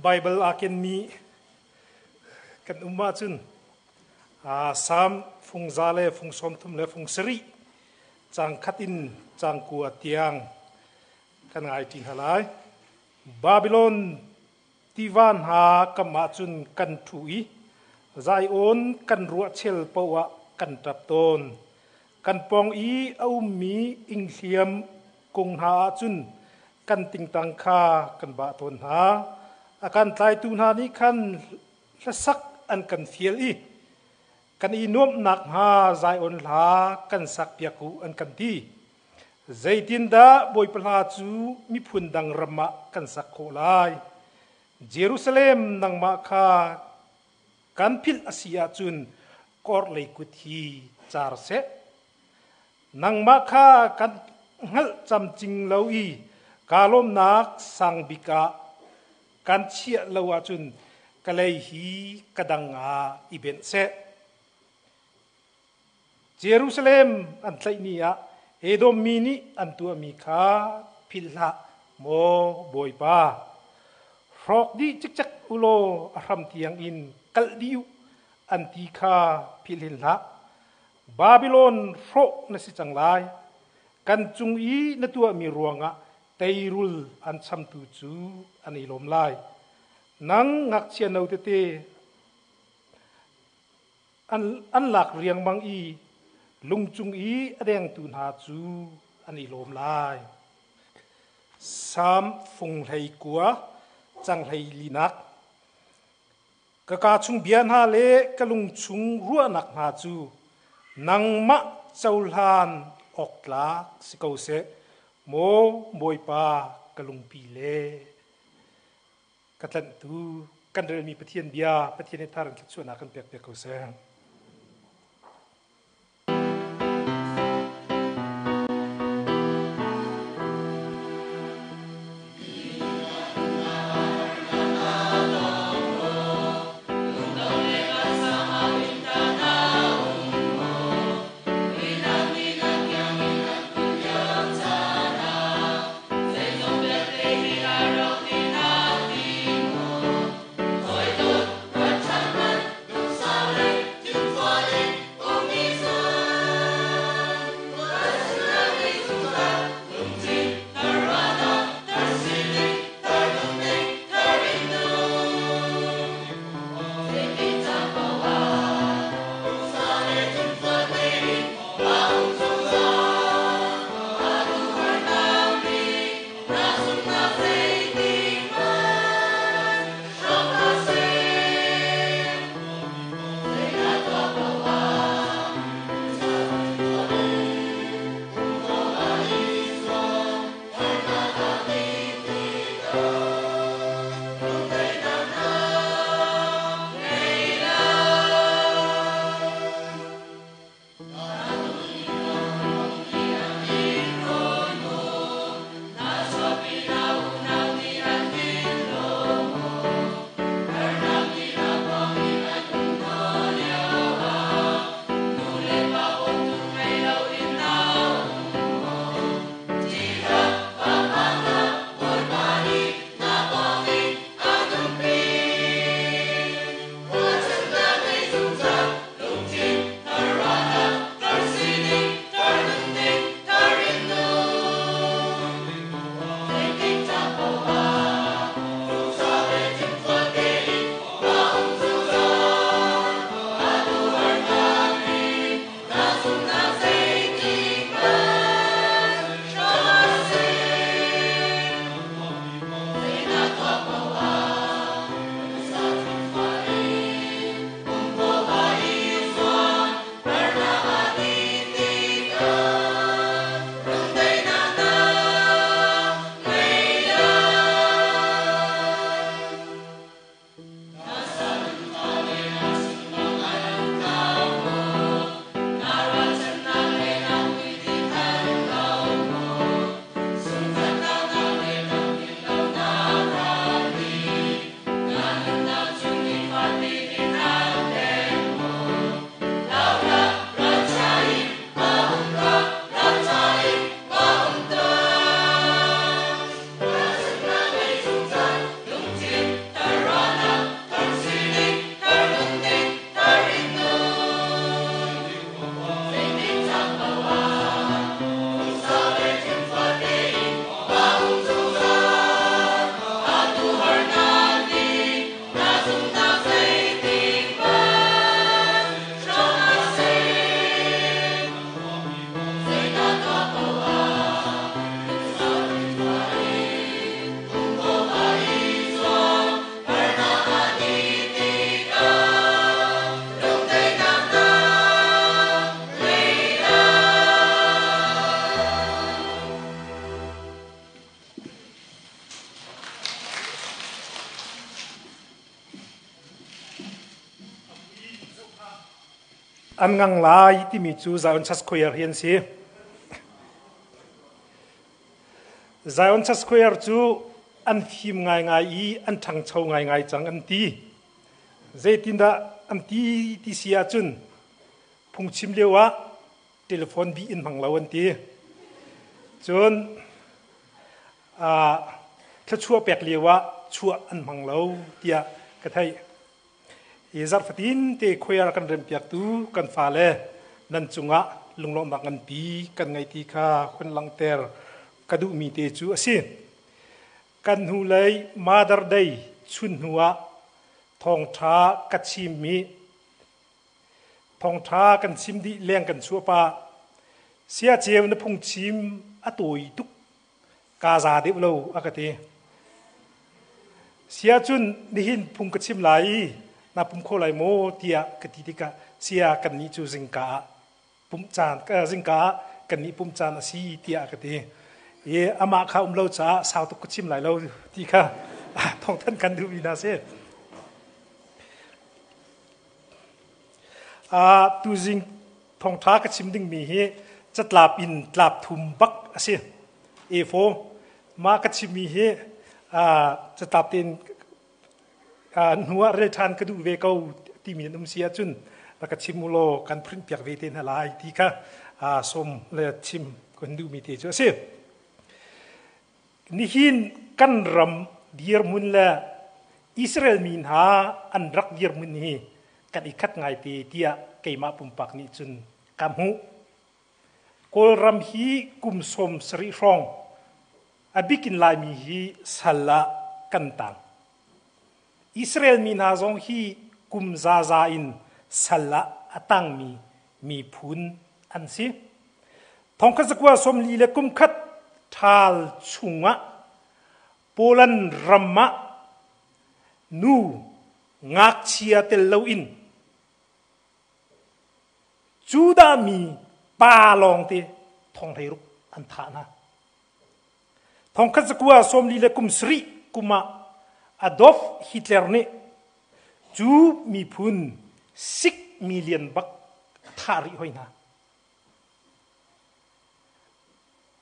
Bible aa kenmi kan um ahcun Salm fung za le fung 30 le fung 70 caang khat in caang kua tiang kan ngai ṭi hna lai. Babylon tiva hna kam ahcun kan ṭhu i Zion kan ruah chel paoh ah kan ṭap tawn. Kan pawng i a ummi inghliam kung hna ahcun kan tingtang kha kan bah tawn hna. A kan tlaitu hna nih khan hlasak an kan fial i kan i nuamh nakhnga Zion hla kan sakpiak u an kan ti. Zeitindah Bawipa hla cu miphun dang ram ah kan sak khawh lai? Jerusalem nangmah kha kan philh a si ahcun kawrlei kut hi car seh. Nangmah kha kan hngalh camcing lo i kaa lawmnak sang bik ah kan chiah lo ahcun ka lei hi ka dang ah i benh seh. Jerusalem an tlaih ni ah Edom mi nih an tuahmi kha philh hlah, maw Bawipa. Hrawk dih cikcek u law a hram tiangin kalh dih u, an ti kha philh hin hlah. Babilon hrawh na si cang lai. Kan cung i na tuahmi ruangah teirul an chamtu cu an i lawm lai. Nang ngakchia no tete an lak riangmang i lung cung i a dengtu hna cu an i lawm lai. Salm fung 19 cang 14nak. Ka kaa chung bia hna le ka lung chung ruahnak hna cu nangmah cohlan awk tlak si ko seh, maw Bawipa ka lungpi le ka tlanhtu kan relmi Pathian bia Pathian nih thar in thluachuahnak kan pek piak ko seh. An ngang lai timi cu Zion Church Choir hi an si. Zion Church Choir cu an fim ngaingai i an ṭhangcho ngaingai cang an ti. Zeitindah an ti ti si ahcun phungchim lio ah telephone bih in hmang lo an ti. Cun thluachuah pek lio ah chuah an hmang lo tiah ka theih. Hi zarh fatin te choir kan rempiaktu kan fale nan cungah lunglawmhnak nganpi kan ngei ti kha hun langhter ka duhmi te cu a si. Kan hnulei Mother Day chun hnu ah thawngṭha ka chimmi thawngṭha kan chim dih leng kan chuah pah. Siaceu na phungchim a tawi tuk kaa za deuh lo a ka ti. Sia cun nihin phung ka chim lai i na pum kho lai maw tiah ka ti tikah sia kannih cu zingka ah pumh caan zingka ah kannih pumh caan a si tiah a ka ti. I amah kha um lo caah sau tuk ka chim lai lo ti kha thawngthan kan duhmi hna si. Tuzing thawngṭha ka chim dingmi hi catlap in tlap thum bak a si. A4 mah ka chimmi hi catlap tein hnu ah rel ṭhan ka duh ve ko timi an um si ahcun rak ka chim u law kan print piak ve te hna lai ti kha sawm le chim kan duhmi te cu a si. Nihin kan ram dirhmun le Israel mi hna an rak dirhmun hi kan i khat ngaite tiah keimah pumpak nih cun ka hmuh. Kawlram hi kum 70 hrawng a bikin Laimi hi sal ah kan tang. Israel mi hna zong hi kum zaza in sal ah a tangmi miphun an si. Thongkhat zakua 41 le kum khat ṭhal chungah Poland ram ah nu ngakchia tel loin Judah mi pa lawngte thong 16 an thah hna. Thongkhat zakua 40 le kum sarih kum ah Adolf Hitler nih cu miphun 6 million bak a thah rih hoi hna.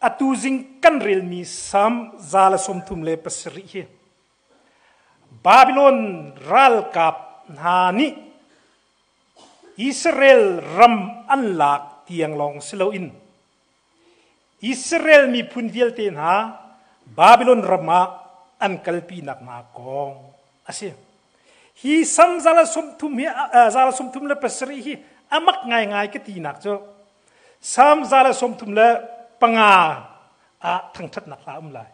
Atu zing kan relmi Salm 137 hi Babylon ralkap hna nih Israel ram an lak tiang lawng si loin Israel miphun vialte hna Babylon ram ah an kalpinak hna kong a si. Hi Salm 130 hi 137 hi a mak ngaingai ka tinak cu Salm 135 ah thangṭhatnak hla um lai.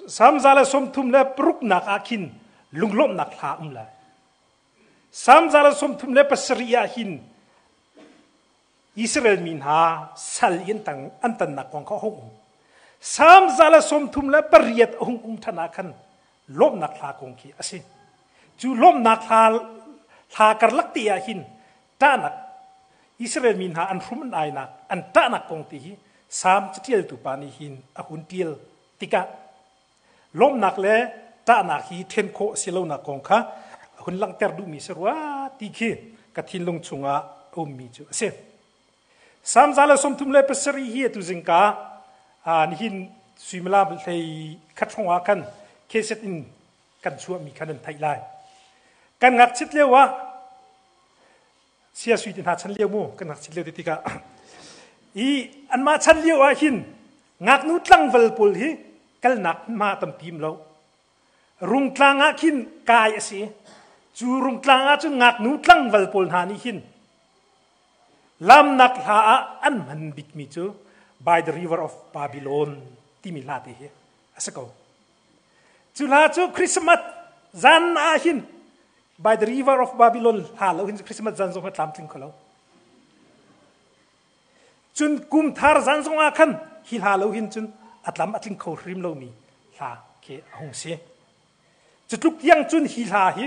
Salm 136 nak ah khin lunglawmhnak hla um lai. Salm 137 ah hin Israel mi hna sal in an tannak kong kha a hung um. Salm 138 a hung um ṭhan ah khan lawmhnak hla kong khi a si. Cu lawmhnak hla hla karlak te ah hin ṭahnak Israel mi hna an hrum an ainak an ṭahnak kong ti hi Salm caṭialtu pa nih hin a hun ṭial tikah lawmhnak le ṭahnak hi ṭhen khawh a si lonak kong kha a hun langhter duhmi si rua ti khi ka thinlung chungah a ummi cu a si. Salm 137 hi atu zingka nihin suimilam hlei khat hrawng ah khan kheset in kan chuahmi kha nan theih lai. Kan ngakchit lio ah sia sui ti hna chan lio mu kan ngakchit lio ti tikah i anmah chan lio ah hin ngaknu tlangval pawl hi kalnak hma tampi lo rungtlang ah khin kai a si cu rungtlang ah cun ngaknu tlangval pawl hna nih hin lamnak hla ah an hman bikmi cu by the river of Babylon timi hla te hi a si ko Cu hla cu Christmas zan ah hin by the river of Babylon hla lo hin Christmas zan zong a tlamtling kho lo. Cun kum thar zan zong ah khan hi hla lo hin cun a tlam a tling kho hrim lomi hla khi a hung si. Cu tluk tiang cun hi hla hi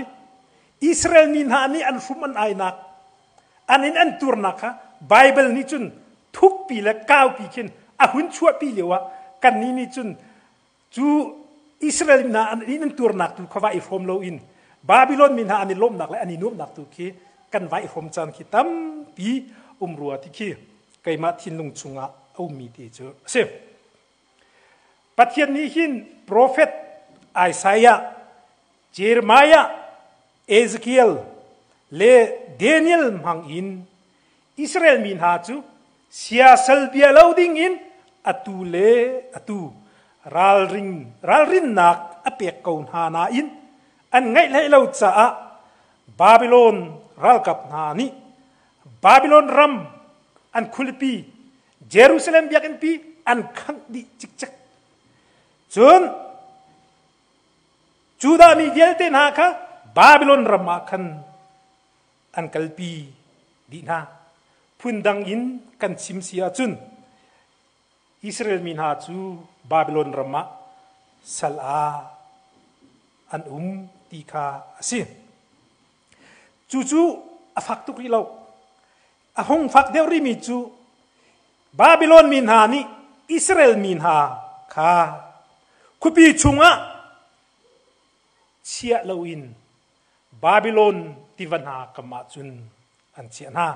Israel mi hna nih an hrum an ainak an in an turnak kha Bible nih cun thukpi le kaupi khin a hun chuahpi lio ah kannih nih cun Cu Israel mi hna an in an tuarnak tu kha va i hrawm loin Babylon mi hna an i lawmhnak le an i nuamhnak tu khi kan vai hrom caan khi tampi um rua ti khi keimah thinlung chungah a ummi te cu a si. Pathian nih hin profet Isaiah, Jeremiah, Ezekiel le Daniel hmang in Israel mi hna cu siasal bia lo ding in atu le atu ralring ralrinnak a pek ko hna nain an ngaih hlei lo caah Babylon ralkap hna nih Babylon ram an khualipi Jerusalem biakinnpi an khangh dih cikcek. Cun Judah mi vialte hna kha Babylon ram ah khan an kalpi dih hna. Phundang in kan chim si ahcun Israel mi hna cu Babylon ram ah sal ah an um ti kha a si. Cucu a fak tuk rih lo. A hung fak deuh rihmi cu Babylon mi hna nih Israel mi hna kha khuapi chungah chiah loin Babylon tiva hna kam ah cun an chiah hna.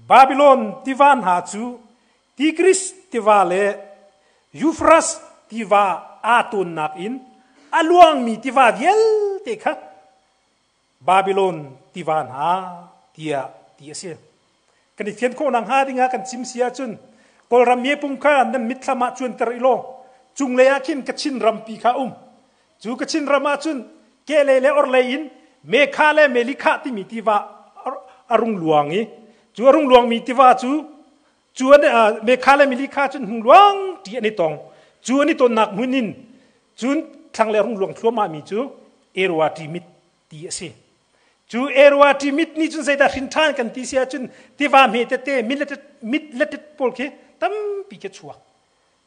Babylon tiva hna cu Tigris tiva le Euphrates tiva aa tawnnak in a luangmi tiva vialte kha Babylon tiva hna tiah ti a si. Kan i fian khawh nakhnga dingah kan chim si ahcun Kawlram miepung kha nan mitthlam ah cuanter i law cunglei ah khin Kachin rampi kha um. Cu Kachin ram ah cun kehlei le orhlei in Mekha le Melikha timi tiva a rung luang i cu a rung luangmi tiva cu cu an Mekha le Melikha cun hung luang ti an i tong. Cu an i tonnak hmun in cun thlanglei a rung luang thluahmahmi cu Erwa mit ti a si. Cu Erwa mit nih cun zeidah hrin ṭhan kan ti si ahcun tiva hme tete mit le tet pawl khi tampi khi chuak.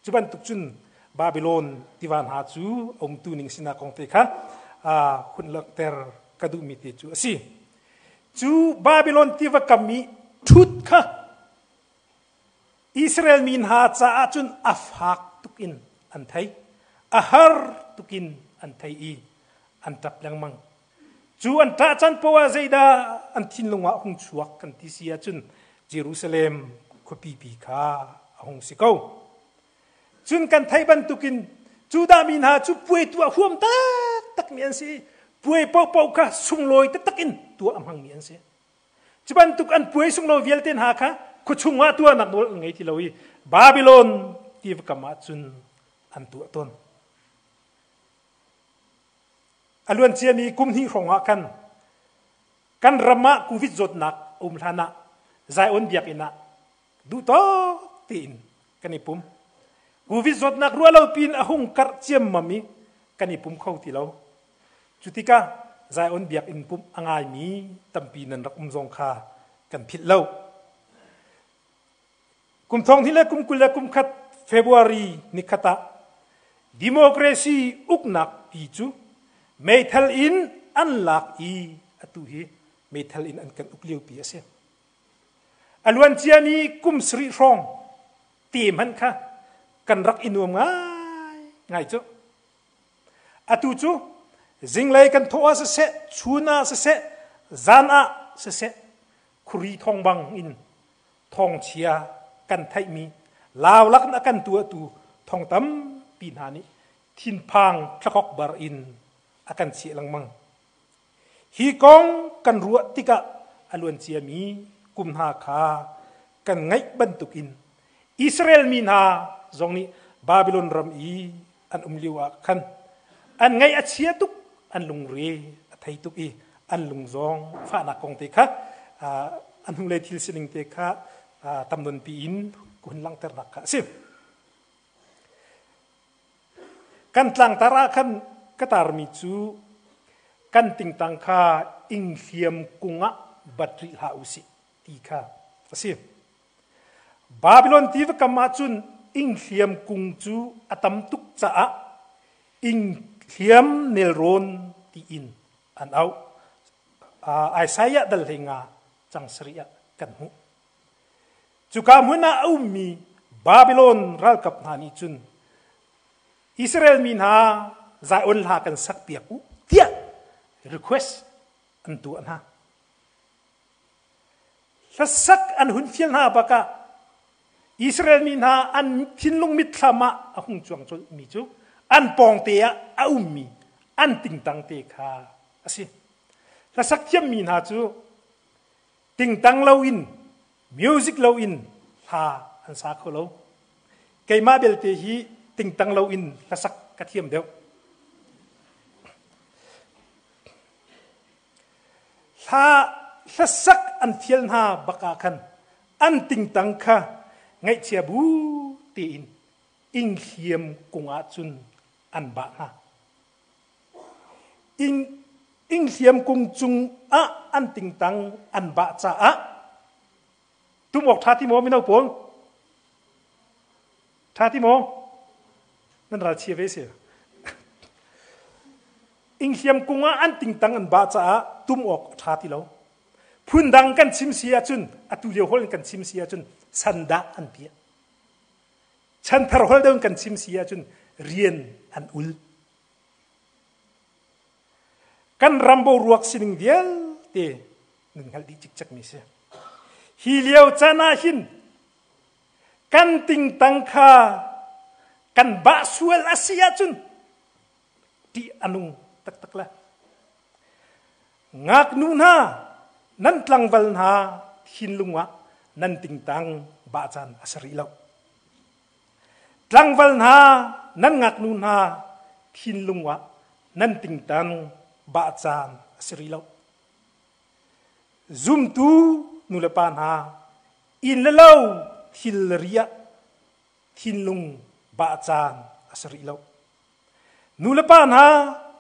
Cu bantuk cun Babylon tiva hna cu a umtu ning sinak kong te kha hun langhter ka duhmi te cu a si. Cu Babylon tiva kam i ṭhut kha Israel mi hna caah cun a fak tuk in an thei, a har tuk in an thei i an ṭap lengmang. Cu an ṭah caan poah ah zeidah an thinlung ah hung chuak kan ti si ahcun Jerusalem khuapipi kha a hung si ko. Cun kan theih bantukin Judah mi hna cu puai tuah huam taktakmi an si i puai paohpaoh kha sunglawi taktak in tuah a hmangmi an si. Cu bantuk an puai sunglawi vialte hna kha khuachung ah tuahnak nawl an ngei ti lo i Babylon tiva kam ah cun an tuah tawn. A luan ciami kum hnih hrawng ah khan kan ram ah COVID zawtnak a um hlan ah Zion biakinn ah duhtawk tein kan i pum. COVID zawtnak ruah lo piin a hung karh ciammam i kan i pum kho ti lo. Cu tikah Zion biakinn pumh a ngaimi tampi nan rak um zong kha kan philh lo. Kum thong hnih le kum 21 February nikhat ah democracy uknak pi cu meithal in an lak i atu hi meithal in an kan uk lio pi a si. A luan ciami kum sarih hrawng te hmanh kha kan rak i nuam ngai ngai cu. Atu cu zinglei kan thawh ah siseh, chun ah siseh, zan ah siseh, khuri thawng bang in thawngchia kan theihmi laulak in a kan tuahtu thong tampi hna nih thinphang thlakok bar in a kan chiah lengmang. Hi kong kan ruah tikah a luan ciami kum hna kha kan ngaih bantukin Israel mi hna zong nih Babylon ram i an um lio ah khan an ngaih a chia tuk, an lungre a thei tuk i an lung zong fahnak kong te kha an hnulei thil sining te kha tam nawnpi in hun langhternak kha a si. Kan tlangtar ah khan ka tarmi cu kan tingtang kha inghliam kung ah bat rih hlah u sih ti kha a si. Babylon tiva kam ah cun inghliam kung cu a tam tuk caah inghliam nelrawn tiin an auh. Isaiah dal 15 cang sarih ah kan hmuh. Cuka hmun ah a ummi Babylon ralkap hna nih cun Israel mi hna Zion hla kan sakpiak u tiah request. an tuah hna. Hlasak an hun fial hna bakah Israel mi hna an thinlung mitthlam ah a hung cuang colhmi cu an pawngte ah a ummi an tingtang te kha a si. Hlasak thiammi hna cu tingtang loin music loin hla an sa kho lo. Keimah belte hi tingtang loin hlasak ka thiam deuh. Hla hlasak an fial hna bak ah khan an tingtang kha ngaihchia bu tein inghliam kung ah cun an bah hna. Ing inghliam kung cung ah an tingtang an bah caah tum awk ṭha ti maw mino pawl? Ṭha ti maw? Nan ralchia ve si. Inghliam kung ah an tingtang an bah caah tum awk a ṭha ti lo. Phundang kan chim si ahcun, atu lio holh in kan chim si ahcun sandah an piah. Chanthar holh deuh in kan chim si ahcun rian an ul. Kan ram boruak sining vialte nan hngalh dih cikcekmi si. Hi lio caan ah hin kan tingtang kha kan bah sual a si ahcun ṭih a nung taktak le ngaknu hna nan tlangval hna thinlung ah nan tingtang bah caan a si rih lo. Tlangval hna nan ngaknu hna thinlung ah nan tingtang bah caan a si rih lo. Zumtu nulepa hna inn le lo thil le ri ah thinlung bah caan a si rih lo. Nulepa hna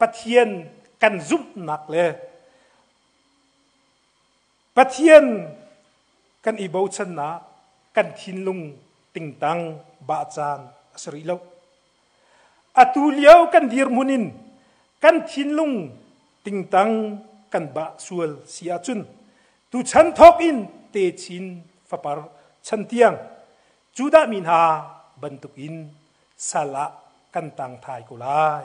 Pathian kan zumhnak le Pathian kan i bochannak kan thinlung tingtang bah caan a si rih lo. Atu lio kan dirhmun in kan thinlung tingtang kan bah sual si ahcun tuchan thawk in techin fapar chan tiang Judah mi hna bantukin sal ah kan tang thai ko lai.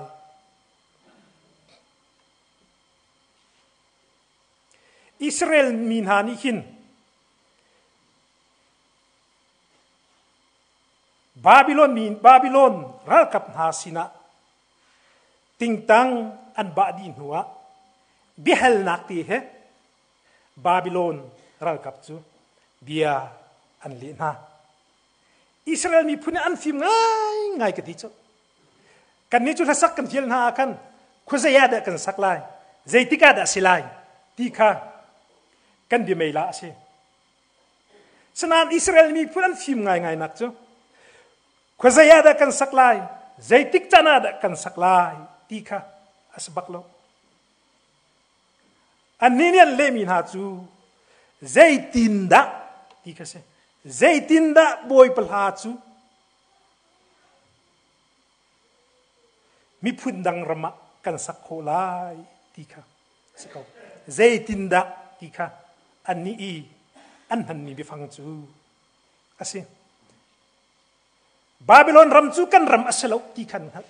Israel mi hna nih hin Babylon mi Babylon ralkap hna sinah tingtang an bah dih hnuah biahalnak te he Babylon ralkap cu bia an leh hna. Israel miphun an fim ngaingai ka ti cu. Kannih cu hlasak kan fial hna ah khan khuazei ah dah kan sak lai, zeitik ah dah si lai ti kha kan biamei la a si. Sinain Israel miphun an fim ngaingai nak cu khuazei ah dah kan sak lai, zeitik caan ah dah kan sak lai ti kha a si bak lo. Annih nih an lehmi hna cu zeitindah ti kha si. Zeitindah Bawipa hla cu miphun dang ram ah kan sak khawh lai ti kha si ko. Zeitindah ti kha annih i an hmanmi biafang cu a si. Babylon ram cu kan ram a si lo ti kha an hngalh.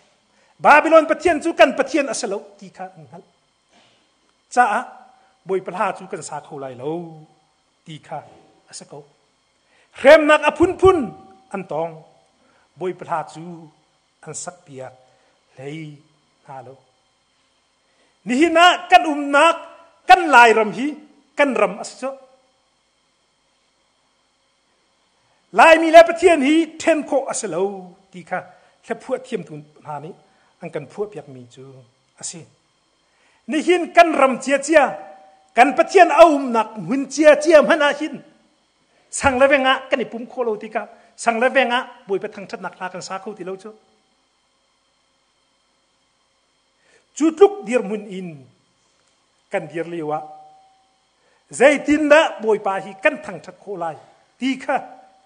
Babylon pathian cu kan pathian a si lo ti kha an hngalh. Caah Bawipa hla cu kan sa kho lai lo ti kha a si ko. Hremnak a phunphun an tong. Bawipa hla cu an sakpiak hlei hna lo. Nihin ah kan umnak kan Lairam hi kan ram a si cu. Laimi le Pathian hi ṭhen khawh a si lo ti kha hlaphuah thiamtu hna nih an kan phuahpiakmi cu a si. Nihin kan ram ciacia, kan Pathian a umnak hmun ciacia hmanh ah hin sang le veng ah kan i pum khawh lo tikah sang le veng ah Bawipa thangṭhatnak hla kan sa kho ti lo cu. Cu tluk dirhmun in kan dir lio ah Zeitindah Bawipa hi kan thangṭhat khawh lai ti kha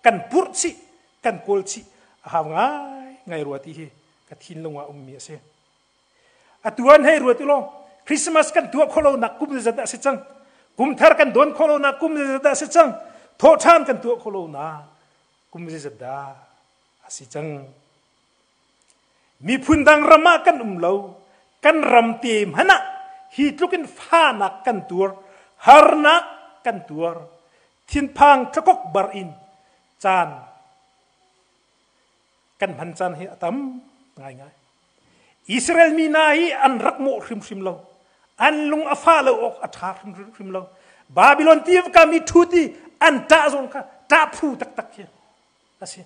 kan purh chih, kan kawl chih a hau ngaingai rua ti hi ka thinlung ah ummi a si. Atu an hei ruat ulaw Christmas kan tuah khawh lonak kum zeizat dah a si cang? Kum thar kan don khawh lonak kum zeizat dah a si cang? Thawhṭhan kan tuah khawh lonak kum zeizat dah a si cang? Miphun dang ram ah kan um lo. Kan ram te hmanh ah hi tlukin fahnak kan tuar, harnak kan tuar, thinphang thlakok bar in caan kan hman caan hi a tam ngaingai. Israel mi hna hi an rak mawh hrimhrim lo. An lung a fah lo awk a ṭha hrimhrim lo. Babylon tivka mi ṭhut i an ṭah zong kha ṭah phu taktak khi a si.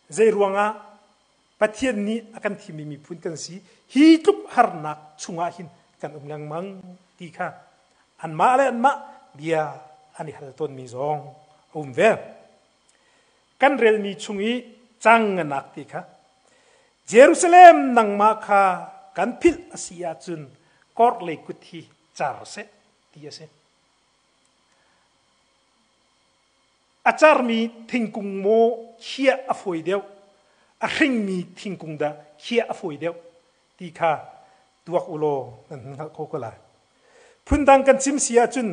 Zei ruangah Pathian nih a kan thimmi miphun kan si hi tluk harnak chungah hin kan um lengmang ti kha anmah le anmah bia an i hal tawnmi zong a um ve. Kan relmi chung i cang nganak ti kha Jerusalem nangmah kha kan philh a si ahcun korhlei kut hi car seh ti a si. A carmi thingkung maw khiah a fawi deuh, a hringmi thingkung dah khiah a fawi deuh ti kha tuak u law nan hngalh kho ko lai. Phundang kan chim si ahcun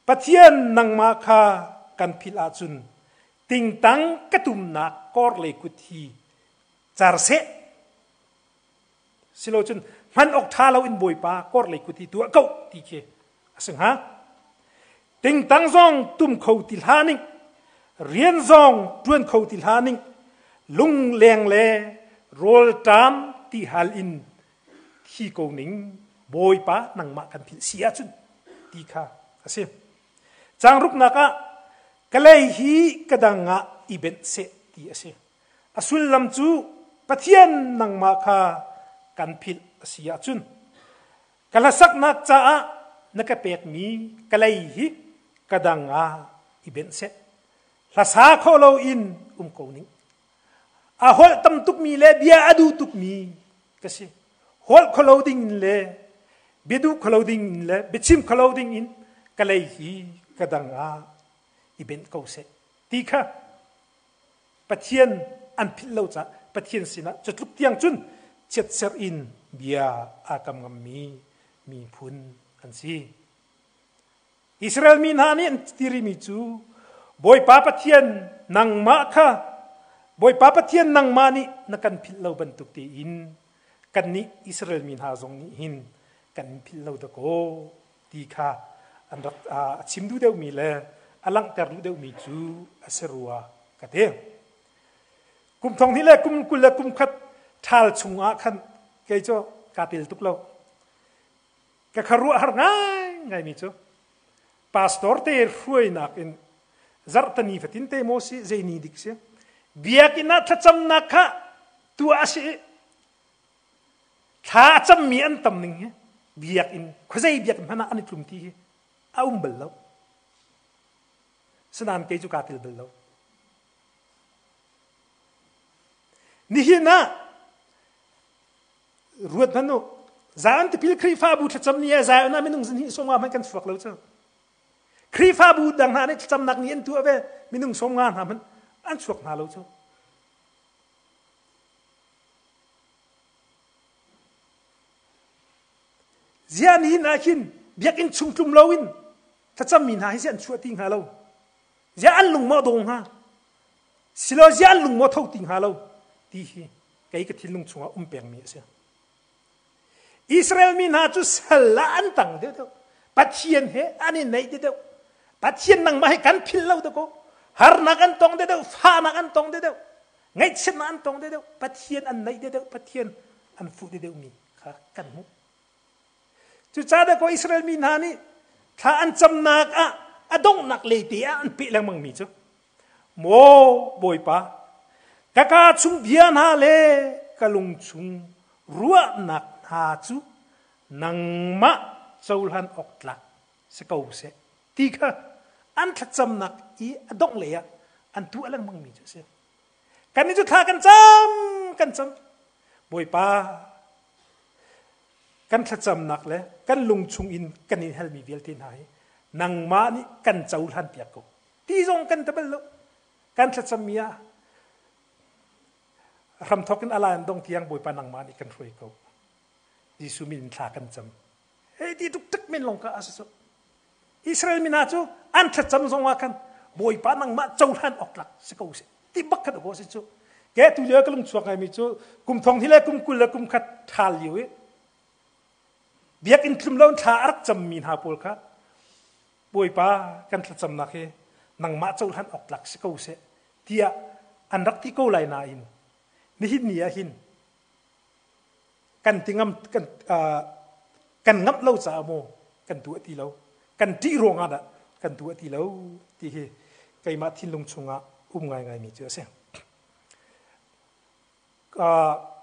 Pathian nangmah kha kan philh ahcun tingtang ka tumnak kor le kut hi car seh. Silocun hman awk ṭha lo in Bawipa kor le kut hi tuah ko ti khi a si hnga. Tingtang zong tum kho ti hlah ning, rian zong ṭuan kho ti hlah ning, lungleng le rawlṭam ti hal in thi ko ning, Bawipa nangmah kan philh si ahcun ti kha a si. Caang ruknak ah ka lei hi ka dang ah i benh seh ti a si. A sullam cu Pathian nangmah kha kan philh a si ahcun ka hlasaknak caah na ka pekmi ka lei hi ka dang ah i benh seh. Hlasa kho loin um ko ning. A holh tam tukmi le bia a duh tukmi ka si. Holh kho lo ding in le bia duh kho lo ding in le biachim kho lo ding in ka lei hi ka dang ah i benh ko seh ti kha Pathian an philh lo caah Pathian sinah cutluk tiang cun chiatserh in bia aa kam ngammi miphun an si. Israel mi hna nih an tirimi cu Bawipa Pathian nangmah kha Bawipa Pathian nangmah nih na kan philh lo bantuk tein kannih Israel mi hna zong nih hin kan philh lo dakaw ti kha an rak a chim duh deuhmi le a langhter duh deuhmi cu a si rua ka ti. Kum thong hnih le kum 20 le kum khat ṭhal chungah khan kei cu kaa tel tuk lo. Ka kharuah har ngaingaimi cu pastor te hruainak in zarhtani fatin te maw si zei ni dik si biakinn ah thlacamnak kha tuah a si i Thla a cammi an tam ning hi biakinn khuazei biakinn hmanh ah an i tlum ti hi a um bal lo. Sinain kei cu kaa tel bal lo. Nihin ah ruat hmanh u Zion tipil Khrihfabu thlacam ni ah Zion ah minung zan hi sawmnga hmanh kan chuak lo cu. Khrihfabu dang hna nih thlacamnak ni an tuah ve minung sawmnga hna hmanh an chuak hna lo cu. Ziah nihin ah khin biakinn chung tlum loin thlacammi hna hi si an chuah ti hnga lo. Ziah an lung maw dong hnga? Silo ziah an lung maw tho ti hnga lo? Ti hi kei ka thinlung chungah um pengmi a si. Israel mi hna cu sal ah an tang deuhdeuh. Pathian he an i naih deuhdeuh. Pathian nangmah he kan philh lo dakaw. Harnak an tong deuhdeuh, fahnak an tong deuhdeuh. Ngaihchiatnak an tong deuhdeuh, Pathian an naih deuhdeuh, Pathian an fuh deuhdeuhmi kha kan hmuh. Cucaah ko Israel mi hna nih thla an camnak ah a donghnak lei te ah an peh lengmangmi cu Maw Bawipa, ka kaa chung bia hna le ka lung chung ruahnak hna cu nangmah cohlan awk tlak si ko seh ti kha an thlacamnak i a dongh lei ah an tuah lengmangmi cu a si. Kannih cu thla kan cam kan cam. Bawipa, kan thlacamnak le kan lung chung in kan in halmi vialte hna hi nangmah nih kan cohlan piak ko. Ti zong kan ta bal lo. Kan thlacammi ah hramthawk in a lai an dong tiang Bawipa nangmah nih kan hruai ko. Jesuh min in thla kan cam. Hei ti tuk tuk men lawng kha a si cu. Israel mi hna cu an thlacam zong ah khan Bawipa nangmah cohlan awk tlak si ko seh ti bak khan a si cu. Ke tu lio ka lung chuak ngaimi cu kum thong hi le kum 20 le kum khat ṭhal lio i. Biakinn tlum lo thla a rak cammi hna pawl kha Bawipa kan thlacamnak hi nangmah cohlan awk tlak si ko seh tiah an rak ti ko lai nain nihin ni ah hin kan ti ngam kan kan ngamh lo caah maw kan tuah ti lo kan ṭih ruangah dah kan tuah ti lo ti hi keimah thinlung chungah um ngaingaimi cu a si.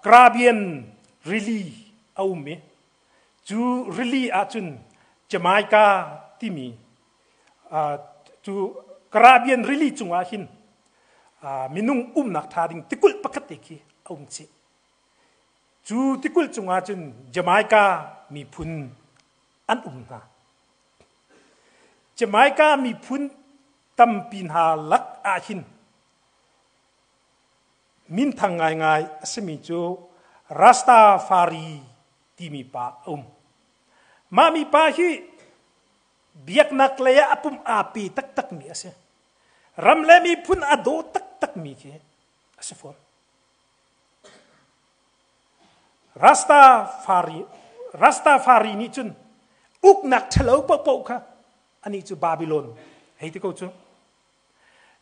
Caribbean rili a um i cu rili ahcun Jamaica timi cu Caribbean rili cungah hin minung umnak ṭha ding tikulh pakhat te khi a um chih. Cu tikulh cungah cun Jamaica miphun an um hna. Jamaica miphun tampi hna lak ah hin Minthang ngaingai a simi cu Rastafari timi pa a um. Mah mi pa hi biaknak lei ah a pum aa pe taktakmi a si. Ram le miphun a daw taktakmi khi a si fawn. Rastafari, Rastafari nih cun uknak ṭhalo paohpaoh kha anih cu Babylon hei ti ko cu.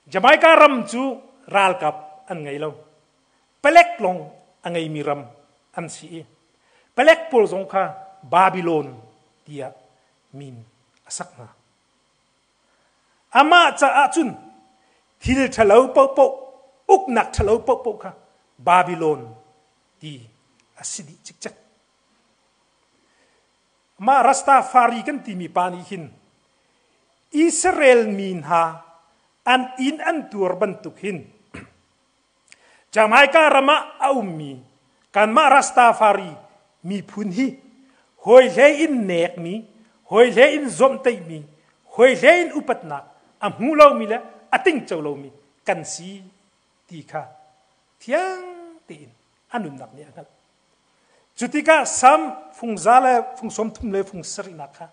Jamaica ram cu ralkap an ngei lo. Palek lawng a ngeimi ram an si i palek pawl zong kha Babylon tiah min a sak hna. Amah caah cun thil ṭhalo paohpaoh, uknak ṭhalo paohpaoh kha Babylon ti a si dih cikcek. Mah Rastafari kan timi pa nih hin Israel mi hna an inn an tuar bantuk hin Jamaica ram ah a ummi kanmah Rastafari miphun hi hawi hlei in nekmi, hawi hlei in zawmhtaihmi, hawi hlei in upatnak a hmu lomi le a tingco lomi kan si ti kha fiang tein a nunnak nih a hngalh. Cu tikah Salm fungza le fung 30 le fung sarihnak kha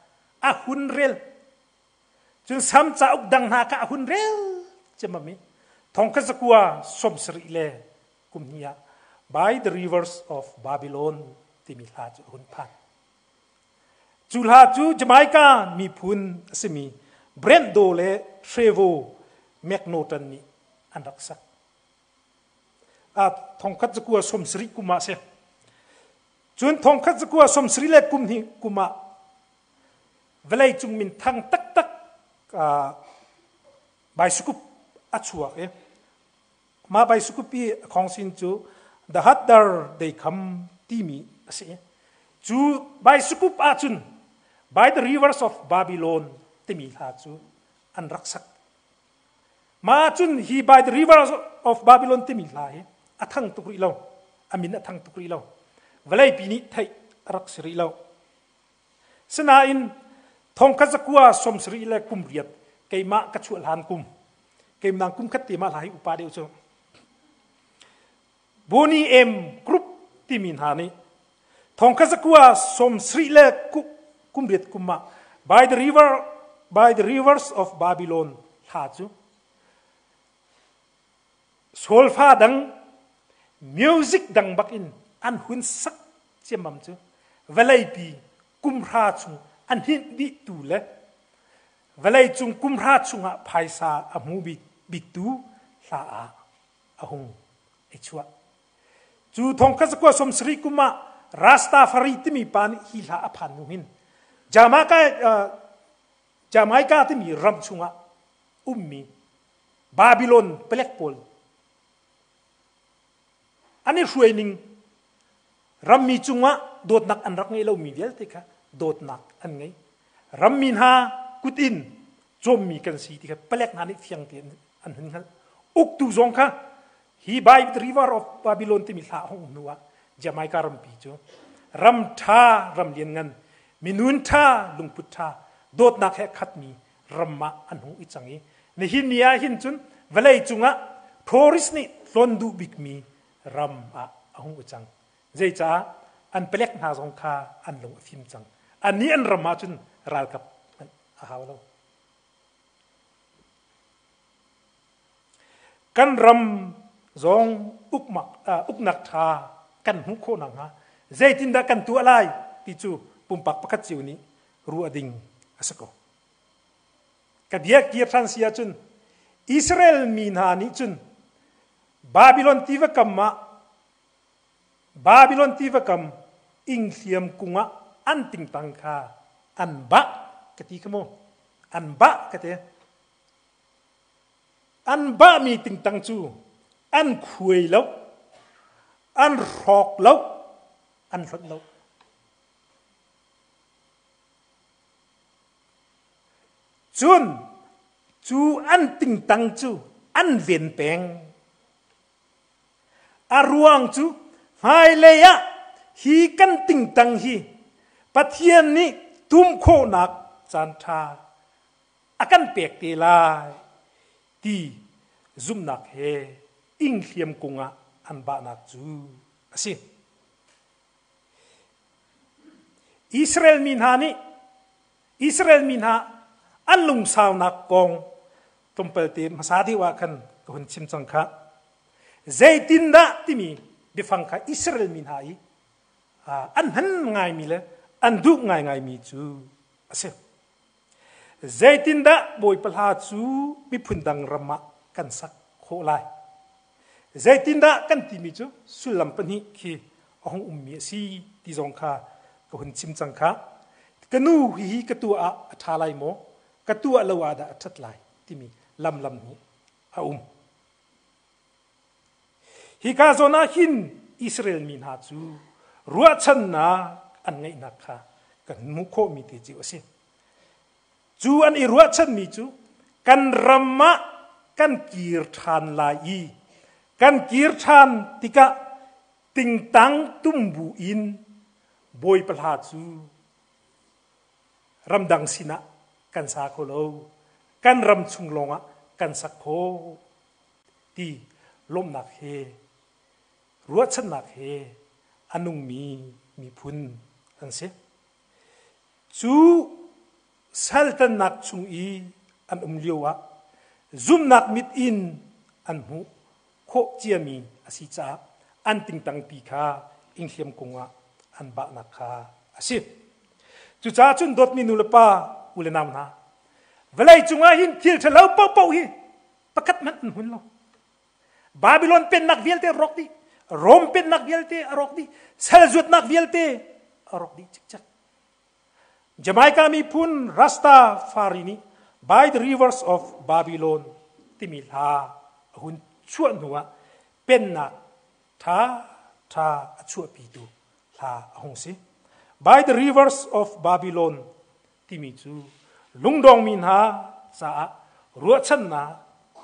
a hun rel. Cun Salm cauk dang hna kha a hun rel ciammam i thongkhat zakua 70 le kum hnih ah By the Rivers of Babylon timi hla cu a hun phan. Cu hla cu Jamaica miphun a simi Brando le Trevor McNaughton nih an rak sak. Thongkhat zakua 70 kum ah a si. Cun thongkhat zakua 70 le kum hnih kum ah vawleicung minthang taktak baisikup a chuak i mah baisikup i a khawngsin cu The Hatter They Come timi a si. Cu baisikup ahcun By the Rivers of Babylon timi hla cu an rak sak. Mah ahcun hi By the Rivers of Babylon timi hla hi a thang tuk rih lo. A min a thang tuk rih lo. Vawleipi nih theih a rak si rih lo. Sinain thongkhat zakua 70 le kum riat keimah ka chuah hlan kum keimah kum khat te mah hla hi upa deuh cu Boney M Group timi hna nih thongkhat zakua 70 le kum riat kum ah by the river by the rivers of Babylon hla cu solfa dang music dang bak in an hun sak ciammam cu vawleipi kumhra chung an hinh dih tu le vawlei cung kumhra chungah phaisa a hmu biktu hla ah a hung i chuah. Cu thongkhat zakua 70 kum ah Rastafari timi pa nih hi hla a phan hnu hin Jamaica, Jamaica timi ram chungah ummi Babylon palek pawl an i hruai ning rammi cungah dawtnak an rak ngeih lomi vialte kha dawtnak an ngei. Rammi hna kut in cawmmi kan si ti kha palek hna nih fiang tein an hun hngalh. Uktu zong kha hi by the river of Babylon timi hla a hung hnu ah Jamaica rampi cu ram ṭha ram lianngan minun ṭha lungput ṭha dawtnak he khatmi ram ah an hung i cang i nihin ni ah hin cun vawlei cungah tourist nih tlawn duh bikmi ram ah a hung i cang. Zeicah an palek hna zong kha an lung a fim cang. Annih an ram ah cun ralkap hmanh a hau lo. Kan ram zong uknak ṭha kan hmuh khawh nakhnga zeitindah kan tuah lai ti cu pumpak pakhat cio nih ruah ding a si ko. Ka bia kir ṭhan si ahcun Israel mi hna nih cun Babylon tiva kam ah Babylon tiva kam inghliam kung ah an tingtang kha an bah ka ti kha mu. An bah ka ti. An bahmi tingtang cu an khuai lo, an hrawk lo, an hlonh lo. Cun cu an tingtang cu an ven peng. A ruang cu hmailei ah hi kan tingtang hi Pathian nih tum khawhnak caanṭha a kan pek te lai ti zumhnak he inghliam kung ah an bahnak cu a si. Israel mi hna nih Israel mi hna an lungsaunak kong tlawmpalte hmasa deuh ah khan ka hun chim cang kha. Zeitindah timi biafang kha Israel mi hna i an hman ngaimi le an duh ngaingaimi cu a si. Zeitindah Bawipa hla cu miphun dang ram ah kan sak khawh lai? Zeitindah kan timi cu sullam pahnih khi a hung ummi a si ti zong kha ka hun chim cang kha. Ka nu hihi ka tuah ah a ṭha lai maw? Ka tuah lo ah dah a ṭhat lai timi lam lam hnih a um. Hika zawn ah hin Israel mi hna cu ruahchannak an ngeihnak kha kan hmuh khawhmi te cu a si. Cu an i ruahchanmi cu kan ram ah kan kir ṭhan lai i kan kir ṭhan tikah tingtang tumbu in Bawipa hla cu ramdang sinah kan sa kho lo, kan ram chung lawngah kan sak khawh ti lawmhnak he ruahchannak he a nungmi miphun an si. Cu saltannak chung i an um lio ah zumhnak mit in an hmuh khawh ciami a si caah an tingtangpi kha inghliam kung ah an bahnak kha a si. Cucaah cun dawtmi nu le pa u le nau hna, vawlei cungah hin thil ṭhalo paohpaoh hi pakhat hmanh an hmun lo. Babylon pennak vialte a rawk dih. Rom pennak vialte a rawk dih. Salzuatnak vialte a rawk dih cikcek. Jamaica miphun Rastafari nih By the Rivers of Babylon timi hla a hun chuah hnu ah pennak ṭha ṭha a chuahpitu hla a hung si. By the Rivers of Babylon timi cu lungdongmi hna caah ruahchannak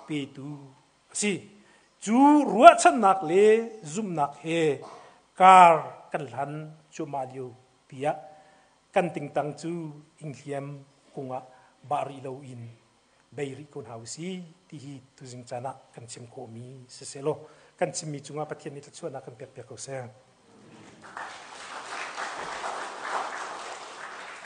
petu a si. Cu ruahchannak le zumhnak he kar kan hlan cuahmah lio pi ah kan tingtang cu inghliam kungah bah rih loin bei rih ko hna usih ti hi tuzing caan ah kan chim khawhmi siseh law kan chimmi cungah Pathian nih thluachuahnak kan pek piak ko seh.